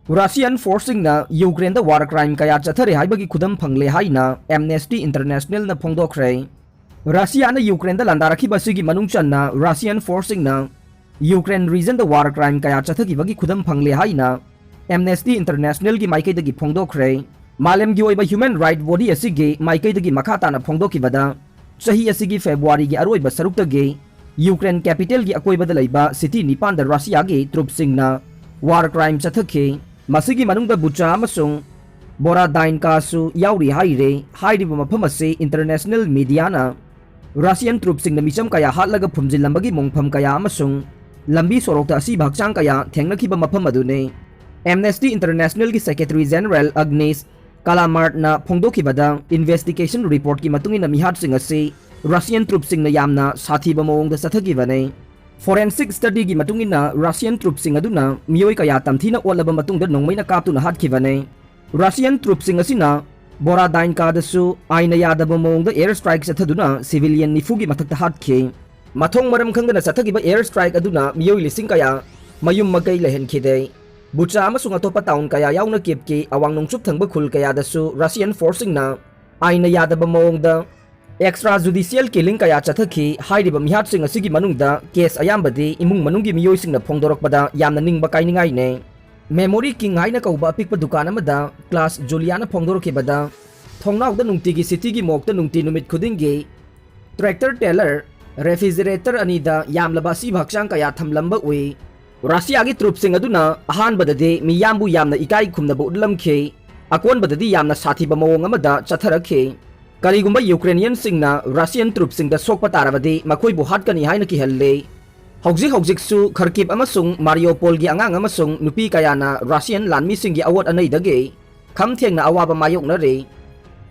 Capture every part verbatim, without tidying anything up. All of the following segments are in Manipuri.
Russian forceꯁꯤꯡꯅ ꯌꯨꯀ꯭ꯔꯦꯟꯗ war crime ꯀꯌꯥ ꯆꯠꯊꯔꯦ ꯍꯥꯏꯕꯒꯤ ꯈꯨꯗꯝ ꯐꯪꯂꯦ ꯍꯥꯏꯅ Amnesty Internationalꯅ ꯐꯣꯡꯗꯣꯛꯈ꯭ꯔꯦ꯫ ꯔꯁꯤꯌꯥꯅ ꯌꯨꯀ꯭ꯔꯦꯟꯗ ꯂꯥꯟꯗꯥꯔꯛꯈꯤꯕ ꯑꯁꯤꯒꯤ ꯃꯅꯨꯡ ꯆꯟꯅ Russian forceꯁꯤꯡꯅ ꯌꯨꯀ꯭ꯔꯦꯟ regionꯗ war crime ꯀꯌꯥ ꯆꯠꯊꯈꯤꯕꯒꯤ ꯈꯨꯗꯝ ꯐꯪꯂꯦ ꯍꯥꯏꯅ Amnesty Internationalꯒꯤ ꯃꯥꯏꯀꯩꯗꯒꯤ ꯐꯣꯡꯗꯣꯛꯈ꯭ꯔꯦ꯫ ꯃꯥꯂꯦꯝꯒꯤ ꯑꯣꯏꯕ human right body ꯑꯁꯤꯒꯤ ꯃꯥꯏꯀꯩꯗꯒꯤ ꯃꯈꯥ ꯇꯥꯅ ꯐꯣꯡꯗꯣꯛꯈꯤꯕꯗ, ꯆꯍꯤ ꯑꯁꯤꯒꯤ Februaryꯒꯤ ꯑꯔꯣꯏꯕ ꯁꯔꯨꯛꯇꯒꯤ ꯌꯨꯀ꯭ꯔꯦꯟ capitalꯒꯤ ꯑꯀꯣꯏꯕꯗ ꯂꯩꯕ city ꯅꯤꯄꯥꯟꯗ ꯔꯁꯤꯌꯥꯒꯤ troops ꯁꯤꯡꯅ war crime ꯆꯠꯊꯈꯤ꯫ ꯃꯁꯤꯒꯤ ꯃꯅꯨꯡꯗ ꯕꯨꯆꯥ ꯑꯃꯁꯨꯡ ꯕꯣꯔꯥꯗꯥꯏꯟꯀꯥꯁꯨ ꯌꯥꯎꯔꯤ ꯍꯥꯏꯔꯦ꯫ ꯍꯥꯏꯔꯤꯕ ꯃꯐꯝ ꯑꯁꯤ international mediaꯅ Russian troops ꯁꯤꯡꯅ ꯃꯤꯆꯝ ꯀꯌꯥ ꯍꯥꯠꯂꯒ ꯐꯨꯝꯖꯤꯜꯂꯝꯕꯒꯤ ꯃꯣꯡꯐꯝ ꯀꯌꯥ ꯑꯃꯁꯨꯡ ꯂꯝꯕꯤ ꯁꯣꯔꯣꯛꯇ ꯑꯁꯤꯕ ꯍꯛꯆꯥꯡ ꯀꯌꯥ ꯊꯦꯡꯅꯈꯤꯕ ꯃꯐꯝ ꯑꯗꯨꯅꯤ꯫ Amnesty Internationalꯒꯤ Secretary General Agnes Callamardꯅ ꯐꯣꯡꯗꯣꯛꯈꯤꯕꯗ, investigation reportꯀꯤ ꯃꯇꯨꯡ ꯏꯟꯅ ꯃꯤꯍꯥꯠꯁꯤꯡ ꯑꯁꯤ Russian troops ꯁꯤꯡꯅ ꯌꯥꯝꯅ ꯁꯥꯊꯤꯕ ꯃꯑꯣꯡꯗ ꯆꯠꯊꯈꯤꯕꯅꯤ꯫ Forensic studyꯒꯤ ꯃꯇꯨꯡ ꯏꯟꯅ Russian troops ꯁꯤꯡ ꯑꯗꯨꯅ ꯃꯤꯑꯣꯏ ꯀꯌꯥ ꯇꯝꯊꯤꯅ ꯑꯣꯠꯂꯕ ꯃꯇꯨꯡꯗ ꯅꯣꯡꯃꯩꯅ ꯀꯥꯞꯇꯨꯅ ꯍꯥꯠꯈꯤꯕꯅꯤ꯫ Russian troops ꯁꯤꯡ ꯑꯁꯤꯅ ꯕꯣꯔꯥꯗꯥꯏꯟꯀꯥꯗꯁꯨ ꯑꯥꯏꯟꯅ ꯌꯥꯗꯕ ꯃꯑꯣꯡꯗ air strike ꯆꯠꯊꯗꯨꯅ civilian ꯅꯤꯐꯨꯒꯤ ꯃꯊꯛꯇ ꯍꯥꯠꯈꯤ꯫ ꯃꯊꯣꯡ ꯃꯔꯝ ꯈꯪꯗꯅ ꯆꯠꯊꯈꯤꯕ air strike ꯑꯗꯨꯅ ꯃꯤꯑꯣꯏ ꯂꯤꯁꯤꯡ ꯀꯌꯥ ꯃꯌꯨꯝ ꯃꯀꯩ ꯂꯩꯍꯟꯈꯤꯗꯦ꯫ ꯕꯨꯆꯥ ꯑꯃꯁꯨꯡ ꯑꯇꯣꯞꯄ town ꯀꯌꯥ ꯌꯥꯎꯅ Kievꯀꯤ ꯑꯋꯥꯡ ꯅꯣꯡꯆꯨꯞ ꯊꯪꯕ ꯈꯨꯜ ꯀꯌꯥꯗꯁꯨ Russian forceꯁꯤꯡꯅ ꯑꯥꯏꯟꯅ ꯌꯥꯗꯕ ꯃꯑꯣꯡꯗ extrajudicial killing ꯀꯌꯥ ꯆꯠꯊꯈꯤ꯫ ꯍꯥꯏꯔꯤꯕ ꯃꯤꯍꯥꯠꯁꯤꯡ ꯑꯁꯤꯒꯤ ꯃꯅꯨꯡꯗ case ꯑꯌꯥꯝꯕꯗꯤ ꯏꯃꯨꯡ ꯃꯅꯨꯡꯒꯤ ꯃꯤꯑꯣꯏꯁꯤꯡꯅ ꯐꯣꯡꯗꯣꯔꯛꯄꯗ ꯌꯥꯝꯅ ꯅꯤꯡꯕ ꯀꯥꯏꯅꯤꯡꯉꯥꯏꯅꯦ꯫ Memory King ꯍꯥꯏꯅ ꯀꯧꯕ ꯑꯄꯤꯛꯄ ꯗꯨꯀꯥꯟ ꯑꯃꯗ Klaus Juliaꯅ ꯐꯣꯡꯗꯣꯔꯛꯈꯤꯕꯗ, ꯊꯣꯡꯅꯥꯎꯗ ꯅꯨꯡꯇꯤꯒꯤ cityꯒꯤ morgueꯇ ꯅꯨꯡꯇꯤ ꯅꯨꯃꯤꯠ ꯈꯨꯗꯤꯡꯒꯤ tractor trailer, refrigerator ꯑꯅꯤꯗ ꯌꯥꯝꯂꯕ ꯑꯁꯤꯕ ꯍꯛꯆꯥꯡ ꯀꯌꯥ ꯊꯝꯂꯝꯕ ꯎꯏ꯫ ꯔꯁꯤꯌꯥꯒꯤ troops ꯁꯤꯡ ꯑꯗꯨꯅ ꯑꯍꯥꯟꯕꯗꯗꯤ ꯃꯤꯌꯥꯝꯕꯨ ꯌꯥꯝꯅ ꯏꯀꯥꯏ ꯈꯨꯝꯅꯕ ꯎꯠꯂꯝꯈꯤ, ꯑꯀꯣꯟꯕꯗꯗꯤ ꯌꯥꯝꯅ ꯁꯥꯊꯤꯕ ꯃꯑꯣꯡ ꯑꯃꯗ ꯆꯠꯊꯔꯛꯈꯤ꯫ ꯀꯔꯤꯒꯨꯝꯕ Ukrainianꯁꯤꯡꯅ Russian troops ꯁꯤꯡꯗ ꯁꯣꯛꯄ ꯇꯥꯔꯕꯗꯤ ꯃꯈꯣꯏꯕꯨ ꯍꯥꯠꯀꯅꯤ ꯍꯥꯏꯅ ꯀꯤꯍꯜꯂꯤ꯫ ꯍꯧꯖꯤꯛ ꯍꯧꯖꯤꯛꯁꯨ Kharkiv ꯑꯃꯁꯨꯡ Mariupolꯒꯤ ꯑꯉꯥꯡ ꯑꯃꯁꯨꯡ ꯅꯨꯄꯤ ꯀꯌꯥꯅ Russian ꯂꯥꯟꯃꯤꯁꯤꯡꯒꯤ ꯑꯋꯣꯠ ꯑꯅꯩꯗꯒꯤ ꯈꯝ ꯊꯦꯡꯅ ꯑꯋꯥꯕ ꯃꯥꯌꯣꯛꯅꯔꯤ꯫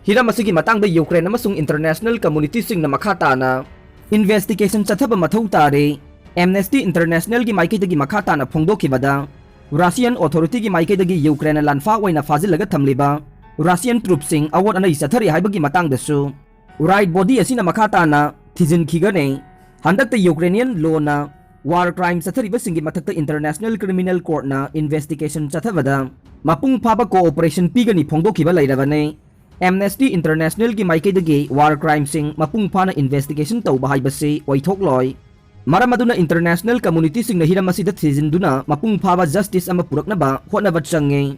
ꯍꯤꯔꯝ ꯑꯁꯤꯒꯤ ꯃꯇꯥꯡꯗ Ukraine ꯑꯃꯁꯨꯡ international communityꯁꯤꯡꯅ ꯃꯈꯥ ꯇꯥꯅ investigation ꯆꯠꯊꯕ ꯃꯊꯧ ꯇꯥꯔꯦ꯫ Amnesty Internationalꯒꯤ ꯃꯥꯏꯀꯩꯗꯒꯤ ꯃꯈꯥ ꯇꯥꯅ ꯐꯣꯡꯗꯣꯛꯈꯤꯕꯗ, Russian authorityꯒꯤ ꯃꯥꯏꯀꯩꯗꯒꯤ Ukraineꯅ ꯂꯥꯟꯐꯥ ꯑꯣꯏꯅ ꯐꯥꯖꯤꯜꯂꯒ ꯊꯝꯂꯤꯕ Russian troops ꯁꯤꯡ ꯑꯋꯣꯠ ꯑꯅꯩ ꯆꯠꯊꯔꯤ ꯍꯥꯏꯕꯒꯤ ꯃꯇꯥꯡꯗꯁꯨ right body ꯑꯁꯤꯅ ꯃꯈꯥ ꯇꯥꯅ ꯊꯤꯖꯤꯟꯈꯤꯒꯅꯤ꯫ ꯍꯟꯗꯛꯇ Ukrainian lawꯅ War crime ꯆꯠꯊꯔꯤꯕꯁꯤꯡꯒꯤ ꯃꯊꯛꯇ International Criminal Courtꯅ investigation ꯆꯠꯊꯕꯗ ꯃꯄꯨꯡ ꯐꯥꯕ cooperation ꯄꯤꯒꯅꯤ ꯐꯣꯡꯗꯣꯛꯈꯤꯕ ꯂꯩꯔꯕꯅꯤ꯫ Amnesty Internationalꯒꯤ ꯃꯥꯏꯀꯩꯗꯒꯤ war crimeꯁꯤꯡ ꯃꯄꯨꯡ ꯐꯥꯅ investigation ꯇꯧꯕ ꯍꯥꯏꯕꯁꯤ ꯑꯣꯏꯊꯣꯛꯂꯣꯏ꯫ ꯃꯔꯝ ꯑꯗꯨꯅ international communityꯁꯤꯡꯅ ꯍꯤꯔꯝ ꯑꯁꯤꯗ ꯊꯤꯖꯤꯟꯗꯨꯅ ꯃꯄꯨꯡ ꯐꯥꯕ justice ꯑꯃ ꯄꯨꯔꯛꯅꯕ ꯍꯣꯠꯅꯕ ꯆꯪꯉꯤ꯫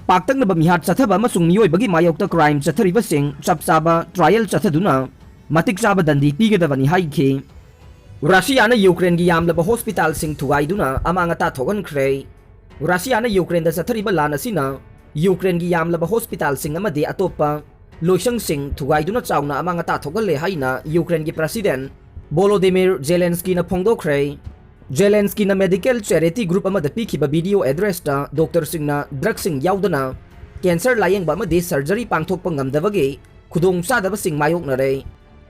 ꯄꯥꯛꯇꯛꯅꯕ ꯃꯤꯍꯥꯠ ꯆꯠꯊꯕ ꯑꯃꯁꯨꯡ ꯃꯤꯑꯣꯏꯕꯒꯤ ꯃꯥꯌꯣꯛꯇ crime ꯆꯠꯊꯔꯤꯕꯁꯤꯡ ꯆꯞ ꯆꯥꯕ trial ꯆꯠꯊꯗꯨꯅ ꯃꯇꯤꯛ ꯆꯥꯕ ꯗꯟꯗꯤ ꯄꯤꯒꯗꯕꯅꯤ ꯍꯥꯏꯈꯤ꯫ ꯔꯁꯤꯌꯥꯅ ꯌꯨꯀ꯭ꯔꯦꯟꯒꯤ ꯌꯥꯝꯂꯕ ꯍꯣꯁꯄꯤꯇꯥꯜꯁꯤꯡ ꯊꯨꯒꯥꯏꯗꯨꯅ ꯑꯃꯥꯡ ꯑꯇꯥ ꯊꯣꯛꯍꯟꯈ꯭ꯔꯦ꯫ ꯔꯁꯤꯌꯥꯅ ꯌꯨꯀ꯭ꯔꯦꯟꯗ ꯆꯠꯊꯔꯤꯕ ꯂꯥꯟ ꯑꯁꯤꯅ ꯌꯨꯀ꯭ꯔꯦꯟꯒꯤ ꯌꯥꯝꯂꯕ ꯍꯣꯁꯄꯤꯇꯥꯜꯁꯤꯡ ꯑꯃꯗꯤ ꯑꯇꯣꯞꯄ ꯂꯣꯏꯁꯪꯁꯤꯡ ꯊꯨꯒꯥꯏꯗꯨꯅ ꯆꯥꯎꯅ ꯑꯃꯥꯡ ꯑꯇꯥ ꯊꯣꯛꯍꯜꯂꯦ ꯍꯥꯏꯅ ꯌꯨꯀ꯭ꯔꯦꯟꯒꯤ President Volodymyr Zelenskyꯅ ꯐꯣꯡꯗꯣꯛꯈ꯭ꯔꯦ꯫ Zelenskyꯅ medical charity group ꯑꯃꯗ ꯄꯤꯈꯤꯕ video addressꯇ doctorꯁꯤꯡꯅ drugꯁꯤꯡ ꯌꯥꯎꯗꯅ cancer ꯂꯥꯌꯦꯡꯕ ꯑꯃꯗꯤ surgery ꯄꯥꯡꯊꯣꯛꯄ ꯉꯝꯗꯕꯒꯤ ꯈꯨꯗꯣꯡꯆꯥꯗꯕꯁꯤꯡ ꯃꯥꯌꯣꯛꯅꯔꯦ꯫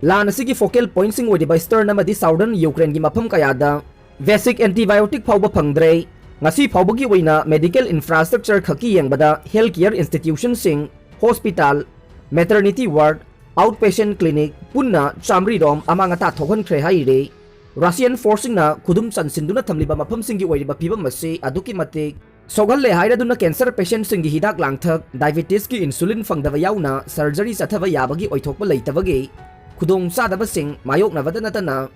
ꯂꯥꯟ ꯑꯁꯤꯒꯤ focal pointꯁꯤꯡ ꯑꯣꯏꯔꯤꯕ Eastern ꯑꯃꯗꯤ Southern ꯌꯨꯀ꯭ꯔꯦꯟꯒꯤ ꯃꯐꯝ ꯀꯌꯥꯗ basic antibiotic ꯐꯥꯎꯕ ꯐꯪꯗ꯭ꯔꯦ꯫ ꯉꯁꯤ ꯐꯥꯎꯕꯒꯤ ꯑꯣꯏꯅ medical infrastructure ꯈꯛꯀꯤ ꯌꯦꯡꯕꯗ health care institutionꯁꯤꯡ, hospital, maternity ward, outpatient clinic ꯄꯨꯟꯅ ꯆꯥꯃꯔꯤ ꯔꯣꯝ ꯑꯃꯥꯡ ꯑꯇꯥ ꯊꯣꯛꯍꯟꯈ꯭ꯔꯦ ꯍꯥꯏꯔꯤ꯫ Russian forceꯁꯤꯡꯅ ꯈꯨꯗꯨꯝ ꯆꯟꯁꯤꯟꯗꯨꯅ ꯊꯝꯂꯤꯕ ꯃꯐꯝꯁꯤꯡꯒꯤ ꯑꯣꯏꯔꯤꯕ ꯐꯤꯕꯝ ꯑꯁꯤ ꯑꯗꯨꯛꯀꯤ ꯃꯇꯤꯛ ꯁꯣꯛꯍꯜꯂꯦ ꯍꯥꯏꯔꯗꯨꯅ cancer patientꯁꯤꯡꯒꯤ ꯍꯤꯗꯥꯛ ꯂꯥꯡꯊꯛ, diabetesꯀꯤ insulin ꯐꯪꯗꯕ ꯌꯥꯎꯅ surgery ꯆꯠꯊꯕ ꯌꯥꯕꯒꯤ ꯑꯣꯏꯊꯣꯛꯄ ꯂꯩꯇꯕꯒꯤ ꯈꯨꯗꯣꯡꯆꯥꯗꯕꯁꯤꯡ ꯃꯥꯌꯣꯛꯅꯕꯗ ꯅꯠꯇꯅ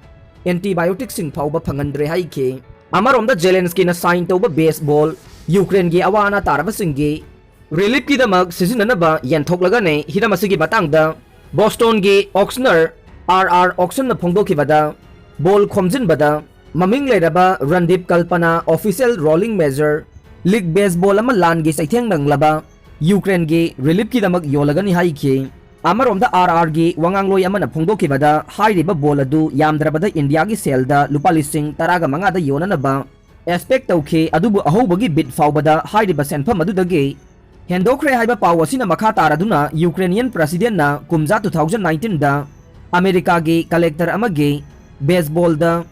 antibioticꯁꯤꯡ ꯐꯥꯎꯕ ꯐꯪꯍꯟꯗ꯭ꯔꯦ ꯍꯥꯏꯈꯤ꯫ ꯑꯃꯔꯣꯝꯗ Zelenskyꯅ sign ꯇꯧꯕ base ball ꯌꯨꯀ꯭ꯔꯦꯟꯒꯤ ꯑꯋꯥ ꯑꯅꯥ ꯇꯥꯔꯕꯁꯤꯡꯒꯤ reliefꯀꯤꯗꯃꯛ ꯁꯤꯖꯤꯟꯅꯅꯕ ꯌꯦꯟꯊꯣꯛꯂꯒꯅꯤ꯫ ꯍꯤꯔꯝ ꯑꯁꯤꯒꯤ ꯃꯇꯥꯡꯗ Bostonꯒꯤ auctioneer R R Auctionꯅ ꯐꯣꯡꯗꯣꯛꯈꯤꯕꯗ ball ꯈꯣꯝꯖꯤꯟꯕꯗ ꯃꯃꯤꯡ ꯂꯩꯔꯕ Randeep Kalpana official rolling major league baseball ꯑꯃ ꯂꯥꯟꯒꯤ ꯆꯩꯊꯦꯡ ꯅꯪꯂꯕ ꯌꯨꯀ꯭ꯔꯦꯟꯒꯤ reliefꯀꯤꯗꯃꯛ ꯌꯣꯜꯂꯒꯅꯤ ꯍꯥꯏꯈꯤ꯫ ꯑꯃꯔꯣꯝꯗ R Rꯒꯤ ꯋꯥꯉꯥꯡꯂꯣꯏ ꯑꯃꯅ ꯐꯣꯡꯗꯣꯛꯈꯤꯕꯗ ꯍꯥꯏꯔꯤꯕ ball ꯑꯗꯨ ꯌꯥꯝꯗ꯭ꯔꯕꯗ ꯏꯟꯗꯤꯌꯥꯒꯤ ꯁꯦꯜꯗ ꯂꯨꯄꯥ ꯂꯤꯁꯤꯡ ꯇꯔꯥꯒ ꯃꯉꯥꯗ ꯌꯣꯟꯅꯅꯕ expect ꯇꯧꯈꯤ, ꯑꯗꯨꯕꯨ ꯑꯍꯧꯕꯒꯤ bid ꯐꯥꯎꯕꯗ ꯍꯥꯏꯔꯤꯕ ꯁꯦꯟꯐꯝ ꯑꯗꯨꯗꯒꯤ ꯍꯦꯟꯗꯣꯛꯈ꯭ꯔꯦ ꯍꯥꯏꯕ ꯄꯥꯎ ꯑꯁꯤꯅ ꯃꯈꯥ ꯇꯥꯔꯗꯨꯅ Ukrainian Presidentꯅ ꯀꯨꯝꯖꯥ two thousand nineteenꯗ ꯑꯃꯦꯔꯤꯀꯥꯒꯤ collector ꯑꯃꯒꯤ baseballꯗ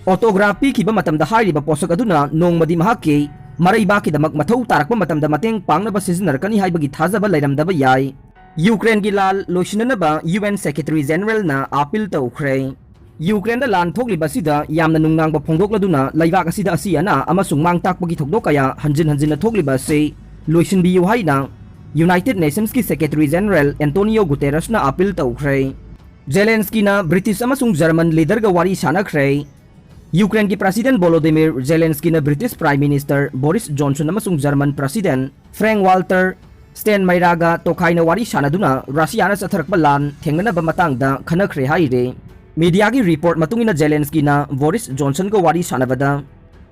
autograph ꯄꯤꯈꯤꯕ ꯃꯇꯝꯗ ꯍꯥꯏꯔꯤꯕ ꯄꯣꯠꯁꯛ ꯑꯗꯨꯅ ꯅꯣꯡꯃꯗꯤ ꯃꯍꯥꯛꯀꯤ ꯃꯔꯩꯕꯥꯛꯀꯤꯗꯃꯛ ꯃꯊꯧ ꯇꯥꯔꯛꯄ ꯃꯇꯝꯗ ꯃꯇꯦꯡ ꯄꯥꯡꯅꯕ ꯁꯤꯖꯤꯟꯅꯔꯛꯀꯅꯤ ꯍꯥꯏꯕꯒꯤ ꯊꯥꯖꯕ ꯂꯩꯔꯝꯗꯕ ꯌꯥꯏ꯫ ꯌꯨꯀ꯭ꯔꯦꯟꯒꯤ ꯂꯥꯜ ꯂꯣꯏꯁꯤꯟꯅꯅꯕ UN Secretary Generalꯅ appeal ꯇꯧꯈ꯭ꯔꯦ꯫ ꯌꯨꯀ꯭ꯔꯦꯟꯗ ꯂꯥꯟ ꯊꯣꯛꯂꯤꯕ ꯑꯁꯤꯗ ꯌꯥꯝꯅ ꯅꯨꯡꯅꯥꯡꯕ ꯐꯣꯡꯗꯣꯛꯂꯗꯨꯅ ꯂꯩꯕꯥꯛ ꯑꯁꯤꯗ ꯑꯁꯤ ꯑꯅꯥ ꯑꯃꯁꯨꯡ ꯃꯥꯡ ꯇꯥꯛꯄꯒꯤ ꯊꯧꯗꯣꯛ ꯀꯌꯥ ꯍꯟꯖꯤꯟ ꯍꯟꯖꯤꯟꯅ ꯊꯣꯛꯂꯤꯕ ꯑꯁꯤ ꯂꯣꯏꯁꯤꯟꯕꯤꯌꯨ ꯍꯥꯏꯅ United Nations ꯀꯤ Secretary General Antonio Guterres ꯅ appeal ꯇꯧꯈ꯭ꯔꯦ꯫ ꯖꯦꯂꯦꯟꯁꯀꯤꯅ ꯕ꯭ꯔꯤꯇꯤꯁ ꯑꯃꯁꯨꯡ ꯖꯔꯃꯟ ꯂꯤꯗꯔꯒ ꯋꯥꯔꯤ ꯁꯥꯟꯅꯈ꯭ꯔꯦ꯫ ꯌꯨꯀ꯭ꯔꯦꯟꯒꯤ President Volodymyr Zelensky ꯅ ꯕ꯭ꯔꯤꯇꯤꯁ Prime Minister ꯕꯣꯔꯤꯁ ꯖꯣꯟꯁꯟ ꯑꯃꯁꯨꯡ ꯖꯔꯃꯟ President Frank Walter Steinmeierꯒ ꯇꯣꯈꯥꯏꯅ ꯋꯥꯔꯤ ꯁꯥꯟꯅꯗꯨꯅ ꯔꯁꯤꯌꯥꯅ ꯆꯠꯊꯔꯛꯄ ꯂꯥꯟ ꯊꯦꯡꯅꯅꯕ ꯃꯇꯥꯡꯗ ꯈꯟꯅꯈ꯭ꯔꯦ ꯍꯥꯏꯔꯦ꯫ ꯃꯤꯗꯤꯌꯥꯒꯤ ꯔꯤꯄꯣꯔꯠ ꯃꯇꯨꯡ ꯏꯟꯅ ꯖꯦꯂꯦꯟꯁꯀꯤꯅ ꯕꯣꯔꯤꯁ ꯖꯣꯟꯁꯟꯒ ꯋꯥꯔꯤ ꯁꯥꯟꯅꯕꯗ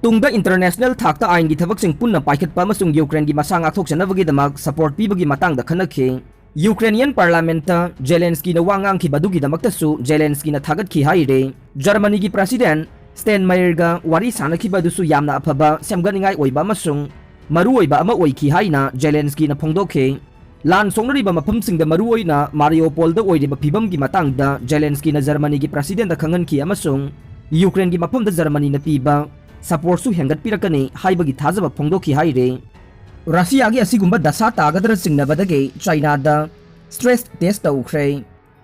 ꯇꯨꯡꯗ ꯏꯟꯇꯔꯅꯦꯁꯅꯦꯜ ꯊꯥꯛꯇ ꯑꯥꯏꯟꯒꯤ ꯊꯕꯛꯁꯤꯡ ꯄꯨꯟꯅ ꯄꯥꯏꯈꯠꯄ ꯑꯃꯁꯨꯡ ꯌꯨꯀ꯭ꯔꯦꯟꯒꯤ ꯃꯁꯥ ꯉꯥꯛꯊꯣꯛꯆꯅꯕꯒꯤꯗꯃꯛ ꯁꯄꯣꯔꯠ ꯄꯤꯕꯒꯤ ꯃꯇꯥꯡꯗ ꯈꯟꯅꯈꯤ꯫ ꯌꯨꯀ꯭ꯔꯦꯅꯤꯌꯟ ꯄꯥꯔꯂꯥꯃꯦꯟꯠꯇ ꯖꯦꯂꯦꯟꯁꯀꯤꯅ ꯋꯥ ꯉꯥꯡꯈꯤꯕ ꯑꯗꯨꯒꯤꯗꯃꯛꯇꯁꯨ ꯖꯦꯂꯦꯟꯁꯀꯤꯅ ꯊꯥꯒꯠꯈꯤ ꯍꯥꯏꯔꯦ꯫ ꯖꯔꯃꯅꯤꯒꯤ President Steinmeierꯒ ꯋꯥꯔꯤ ꯁꯥꯟꯅꯈꯤꯕ ꯑꯗꯨꯁꯨ ꯌꯥꯝꯅ ꯑꯐꯕ ꯁꯦꯝꯒꯠꯅꯤꯡꯉꯥꯏ ꯑꯣꯏꯕ ꯑꯃꯁꯨꯡ ꯃꯔꯨꯑꯣꯏꯕ ꯑꯃ ꯑꯣꯏꯈꯤ ꯍꯥꯏꯅ ꯖꯦꯂꯦꯟꯁꯀꯤꯅ ꯐꯣꯡꯗꯣꯛꯈꯤ꯫ ꯂꯥꯟ ꯁꯣꯛꯅꯔꯤꯕ ꯃꯐꯝꯁꯤꯡꯗ ꯃꯔꯨꯑꯣꯏꯅ ꯃꯥꯔꯤꯌꯣꯄꯣꯜꯗ ꯑꯣꯏꯔꯤꯕ ꯐꯤꯕꯝꯒꯤ ꯃꯇꯥꯡꯗ ꯖꯦꯂꯦꯟꯁꯀꯤꯅ ꯖꯔꯃꯅꯤꯒꯤ Presidentꯗ ꯈꯪꯍꯟꯈꯤ ꯑꯃꯁꯨꯡ ꯌꯨꯀ꯭ꯔꯦꯟꯒꯤ ꯃꯐꯝꯗ ꯖꯔꯃꯅꯤꯅ ꯄꯤꯕ ꯁꯄꯣꯔꯠꯁꯨ ꯍꯦꯟꯒꯠꯄꯤꯔꯛꯀꯅꯤ ꯍꯥꯏꯕꯒꯤ ꯊꯥꯖꯕ ꯐꯣꯡꯗꯣꯛꯈꯤ ꯍꯥꯏꯔꯦ꯫ ꯔꯁꯤꯌꯥꯒꯤ ꯑꯁꯤꯒꯨꯝꯕ ꯗꯁꯥ ꯇꯥꯒꯗ꯭ꯔ ꯆꯤꯡꯅꯕꯗꯒꯤ ꯆꯥꯏꯅꯥꯗ stress test ꯇꯧꯈ꯭ꯔꯦ꯫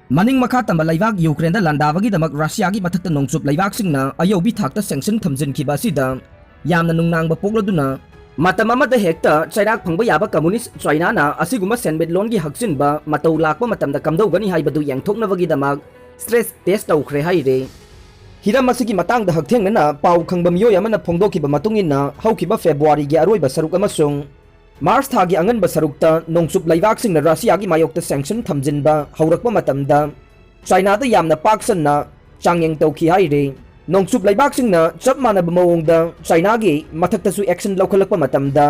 ꯃꯅꯤꯡ ꯃꯈꯥ ꯇꯝꯕ ꯂꯩꯕꯥꯛ ꯌꯨꯀ꯭ꯔꯦꯟꯗ ꯂꯥꯟꯗꯥꯕꯒꯤꯗꯃꯛ ꯔꯁꯤꯌꯥꯒꯤ ꯃꯊꯛꯇ ꯅꯣꯡꯆꯨꯞ ꯂꯩꯕꯥꯛꯁꯤꯡꯅ ꯑꯌꯧꯕꯤ ꯊꯥꯛꯇ sanction ꯊꯝꯖꯤꯟꯈꯤꯕ ꯑꯁꯤꯗ ꯌꯥꯝꯅ ꯅꯨꯡꯅꯥꯡꯕ ꯄꯣꯛꯂꯗꯨꯅ ꯃꯇꯝ ꯑꯃꯗ ꯍꯦꯛꯇ ꯆꯩꯔꯥꯛ ꯐꯪꯕ ꯌꯥꯕ ꯀꯝꯃꯨꯅꯤꯁ ꯆꯥꯏꯅꯥꯅ ꯑꯁꯤꯒꯨꯝꯕ ꯁꯦꯟꯃꯤꯠꯂꯣꯟꯒꯤ ꯍꯛꯆꯤꯟꯕ ꯃꯇꯧ ꯂꯥꯛꯄ ꯃꯇꯝꯗ ꯀꯝꯗꯧꯒꯅꯤ ꯍꯥꯏꯕꯗꯨ ꯌꯦꯡꯊꯣꯛꯅꯕꯒꯤꯗꯃꯛ stress test ꯇꯧꯈ꯭ꯔꯦ ꯍꯥꯏꯔꯦ꯫ ꯍꯤꯔꯝ ꯑꯁꯤꯒꯤ ꯃꯇꯥꯡꯗ ꯍꯛꯊꯦꯡꯅꯅ ꯄꯥꯎ ꯈꯪꯕ ꯃꯤꯑꯣꯏ ꯑꯃꯅ ꯐꯣꯡꯗꯣꯛꯈꯤꯕ ꯃꯇꯨꯡ ꯏꯟꯅ ꯍꯧꯈꯤꯕ ꯐꯦꯕ꯭ꯔꯨꯋꯥꯔꯤꯒꯤ ꯑꯔꯣꯏꯕ ꯁꯔꯨꯛ ꯑꯃꯁꯨꯡ ꯃꯥꯔꯆ ꯊꯥꯒꯤ ꯑꯉꯟꯕ ꯁꯔꯨꯛꯇ ꯅꯣꯡꯆꯨꯞ ꯂꯩꯕꯥꯛꯁꯤꯡꯅ ꯔꯁꯤꯌꯥꯒꯤ ꯃꯥꯌꯣꯛꯇ sanction ꯊꯝꯖꯤꯟꯕ ꯍꯧꯔꯛꯄ ꯃꯇꯝꯗ ꯆꯥꯏꯅꯥꯗ ꯌꯥꯝꯅ ꯄꯥꯛ ꯁꯟꯅ ꯆꯥꯡꯌꯦꯡ ꯇꯧꯈꯤ ꯍꯥꯏꯔꯤ꯫ ꯅꯣꯡꯆꯨꯞ ꯂꯩꯕꯥꯛꯁꯤꯡꯅ ꯆꯞ ꯃꯥꯟꯅꯕ ꯃꯑꯣꯡꯗ ꯆꯥꯏꯅꯥꯒꯤ ꯃꯊꯛꯇꯁꯨ action ꯂꯧꯈꯠꯂꯛꯄ ꯃꯇꯝꯗ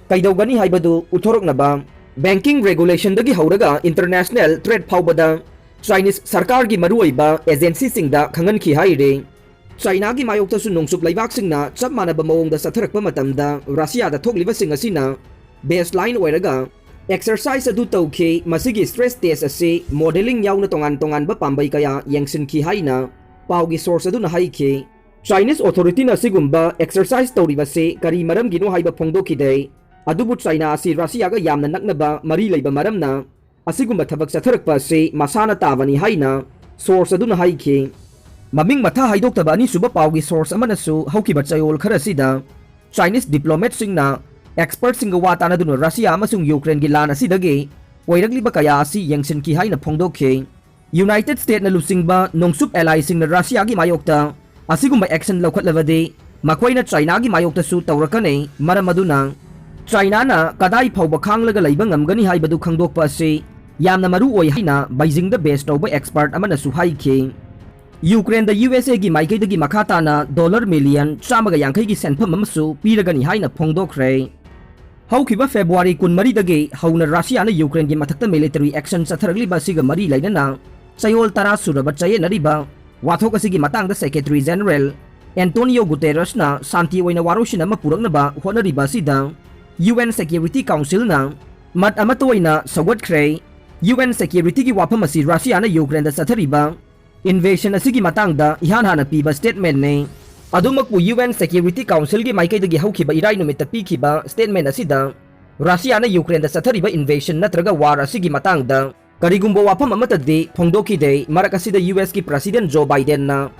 ꯀꯩꯗꯧꯒꯅꯤ ꯍꯥꯏꯕꯗꯨ ꯎꯠꯊꯣꯔꯛꯅꯕ banking regulationꯗꯒꯤ ꯍꯧꯔꯒ international trade ꯐꯥꯎꯕꯗ ꯆꯥꯏꯅꯤꯁ ꯁꯔꯀꯥꯔꯒꯤ ꯃꯔꯨꯑꯣꯏꯕ agencyꯁꯤꯡꯗ ꯈꯪꯍꯟꯈꯤ ꯍꯥꯏꯔꯤ꯫ ꯆꯥꯏꯅꯥꯒꯤ ꯃꯥꯌꯣꯛꯇꯁꯨ ꯅꯣꯡꯆꯨꯞ ꯂꯩꯕꯥꯛꯁꯤꯡꯅ ꯆꯞ ꯃꯥꯟꯅꯕ ꯃꯑꯣꯡꯗ ꯆꯠꯊꯔꯛꯄ ꯃꯇꯝꯗ ꯔꯁꯤꯌꯥꯗ ꯊꯣꯛꯂꯤꯕꯁꯤꯡ ꯑꯁꯤꯅ baseline ꯑꯣꯏꯔꯒ exercise ꯑꯗꯨ ꯇꯧꯈꯤ꯫ ꯃꯁꯤꯒꯤ stress test ꯑꯁꯤ modelling ꯌꯥꯎꯅ ꯇꯣꯉꯥꯟ ꯇꯣꯉꯥꯟꯕ ꯄꯥꯝꯕꯩ ꯀꯌꯥ ꯌꯦꯡꯁꯤꯟꯈꯤ ꯍꯥꯏꯅ ꯄꯥꯎꯒꯤ source ꯑꯗꯨꯅ ꯍꯥꯏꯈꯤ꯫ Chinese authorityꯅ ꯑꯁꯤꯒꯨꯝꯕ exercise ꯇꯧꯔꯤꯕꯁꯤ ꯀꯔꯤ ꯃꯔꯝꯒꯤꯅꯣ ꯍꯥꯏꯕ ꯐꯣꯡꯗꯣꯛꯈꯤꯗꯦ꯫ ꯑꯗꯨꯕꯨ ꯆꯥꯏꯅꯥ ꯑꯁꯤ ꯔꯁꯤꯌꯥꯒ ꯌꯥꯝꯅ ꯅꯛꯅꯕ ꯃꯔꯤ ꯂꯩꯕ ꯃꯔꯝꯅ ꯑꯁꯤꯒꯨꯝꯕ ꯊꯕꯛ ꯆꯠꯊꯔꯛꯄ ꯑꯁꯤ ꯃꯁꯥꯅ ꯇꯥꯕꯅꯤ ꯍꯥꯏꯅ source ꯑꯗꯨꯅ ꯍꯥꯏꯈꯤ꯫ ꯃꯃꯤꯡ ꯃꯊꯥ ꯍꯥꯏꯗꯣꯛꯇꯕ ꯑꯅꯤꯁꯨꯕ ꯄꯥꯎꯒꯤ source ꯑꯃꯅꯁꯨ ꯍꯧꯈꯤꯕ ꯆꯌꯣꯜ ꯈꯔ ꯑꯁꯤꯗ Chinese diplomatꯁꯤꯡꯅ expertꯁꯤꯡꯒ ꯋꯥ ꯇꯥꯅꯗꯨꯅ ꯔꯁꯤꯌꯥ ꯑꯃꯁꯨꯡ ꯌꯨꯀ꯭ꯔꯦꯟꯒꯤ ꯂꯥꯟ ꯑꯁꯤꯗꯒꯤ ꯑꯣꯏꯔꯛꯂꯤꯕ ꯀꯌꯥ ꯑꯁꯤ ꯌꯦꯡꯁꯤꯟꯈꯤ ꯍꯥꯏꯅ ꯐꯣꯡꯗꯣꯛꯈꯤ꯫ United Statesꯅ ꯂꯨꯆꯤꯡꯕ ꯅꯣꯡꯆꯨꯞ allyꯁꯤꯡꯅ ꯔꯁꯤꯌꯥꯒꯤ ꯃꯥꯌꯣꯛꯇ ꯑꯁꯤꯒꯨꯝꯕ action ꯂꯧꯈꯠꯂꯕꯗꯤ ꯃꯈꯣꯏꯅ ꯆꯥꯏꯅꯥꯒꯤ ꯃꯥꯌꯣꯛꯇꯁꯨ ꯇꯧꯔꯛꯀꯅꯤ꯫ ꯃꯔꯝ ꯑꯗꯨꯅ ꯆꯥꯏꯅꯥꯅ ꯀꯗꯥꯏ ꯐꯥꯎꯕ ꯈꯥꯡꯂꯒ ꯂꯩꯕ ꯉꯝꯒꯅꯤ ꯍꯥꯏꯕꯗꯨ ꯈꯪꯗꯣꯛꯄ ꯑꯁꯤ ꯌꯥꯝꯅ ꯃꯔꯨ ꯑꯣꯏ ꯍꯥꯏꯅ ꯕꯩꯖꯤꯡꯗ base ꯇꯧꯕ expert ꯑꯃꯅꯁꯨ ꯍꯥꯏꯈꯤ꯫ ꯌꯨꯀ꯭ꯔꯦꯟꯗ USAꯒꯤ ꯃꯥꯏꯀꯩꯗꯒꯤ ꯃꯈꯥ ꯇꯥꯅ dollar million ꯆꯥꯝꯃꯒ ꯌꯥꯡꯈꯩꯒꯤ ꯁꯦꯟꯐꯝ ꯑꯃꯁꯨ ꯄꯤꯔꯒꯅꯤ ꯍꯥꯏꯅ ꯐꯣꯡꯗꯣꯛꯈ꯭ꯔꯦ꯫ ꯍꯧꯈꯤꯕ February ꯀꯨꯟꯃꯔꯤꯗꯒꯤ ꯍꯧꯅ ꯔꯁꯤꯌꯥꯅ ꯌꯨꯀ꯭ꯔꯦꯟꯒꯤ ꯃꯊꯛꯇ military action ꯆꯠꯊꯔꯛꯂꯤꯕ ꯑꯁꯤꯒ ꯃꯔꯤ ꯂꯩꯅꯅ ꯆꯌꯣꯜ ꯇꯔꯥ ꯁꯨꯔꯕ ꯆꯌꯦꯠꯅꯔꯤꯕ ꯋꯥꯊꯣꯛ ꯑꯁꯤꯒꯤ ꯃꯇꯥꯡꯗ Secretary General Antonio Guterresꯅ ꯁꯥꯟꯇꯤ ꯑꯣꯏꯅ ꯋꯥꯔꯣꯏꯁꯤꯟ ꯑꯃ ꯄꯨꯔꯛꯅꯕ ꯍꯣꯠꯅꯔꯤꯕ ꯑꯁꯤꯗ UN Security Councilꯅ ꯃꯠ ꯑꯃꯠꯇ ꯑꯣꯏꯅ ꯁꯧꯒꯠꯈ꯭ꯔꯦ꯫ UN Securityꯒꯤ ꯋꯥꯐꯝ ꯑꯁꯤ ꯔꯁꯤꯌꯥꯅ ꯌꯨꯀ꯭ꯔꯦꯟꯗ ꯆꯠꯊꯔꯤꯕ invasion ꯑꯁꯤꯒꯤ ꯃꯇꯥꯡꯗ ꯏꯍꯥꯟ ꯍꯥꯟꯅ ꯄꯤꯕ statementꯅꯤ꯫ ꯑꯗꯨꯃꯛꯄꯨ UN Security Councilꯒꯤ ꯃꯥꯏꯀꯩꯗꯒꯤ ꯍꯧꯈꯤꯕ ꯏꯔꯥꯏ ꯅꯨꯃꯤꯠꯇ ꯄꯤꯈꯤꯕ statement ꯑꯁꯤꯗ ꯔꯁꯤꯌꯥꯅ ꯌꯨꯀ꯭ꯔꯦꯟꯗ ꯆꯠꯊꯔꯤꯕ invasion ꯅꯠꯇ꯭ꯔꯒ war ꯑꯁꯤꯒꯤ ꯃꯇꯥꯡꯗ ꯀꯔꯤꯒꯨꯝꯕ ꯋꯥꯐꯝ ꯑꯃꯠꯇꯗꯤ ꯐꯣꯡꯗꯣꯛꯈꯤꯗꯦ꯫ ꯃꯔꯛ ꯑꯁꯤꯗ USꯀꯤ President Joe Bidenꯅ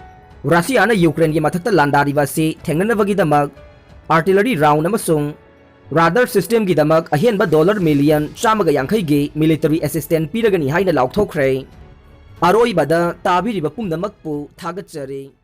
ꯔꯁꯤꯌꯥꯅ ꯌꯨꯀ꯭ꯔꯦꯟꯒꯤ ꯃꯊꯛꯇ ꯂꯥꯟꯗꯥꯔꯤꯕ ꯑꯁꯤ ꯊꯦꯡꯅꯅꯕꯒꯤꯗꯃꯛ artillery round ꯑꯃꯁꯨꯡ radar systemꯒꯤꯗꯃꯛ ꯑꯍꯦꯟꯕ dollar million ꯆꯥꯝꯃꯒ ꯌꯥꯡꯈꯩꯒꯤ military assistance ꯄꯤꯔꯒꯅꯤ ꯍꯥꯏꯅ ꯂꯥꯎꯊꯣꯛꯈ꯭ꯔꯦ꯫ ꯑꯔꯣꯏꯕꯗ ꯇꯥꯕꯤꯔꯤꯕ ꯄꯨꯝꯅꯃꯛꯄꯨ ꯊꯥꯒꯠꯆꯔꯤ꯫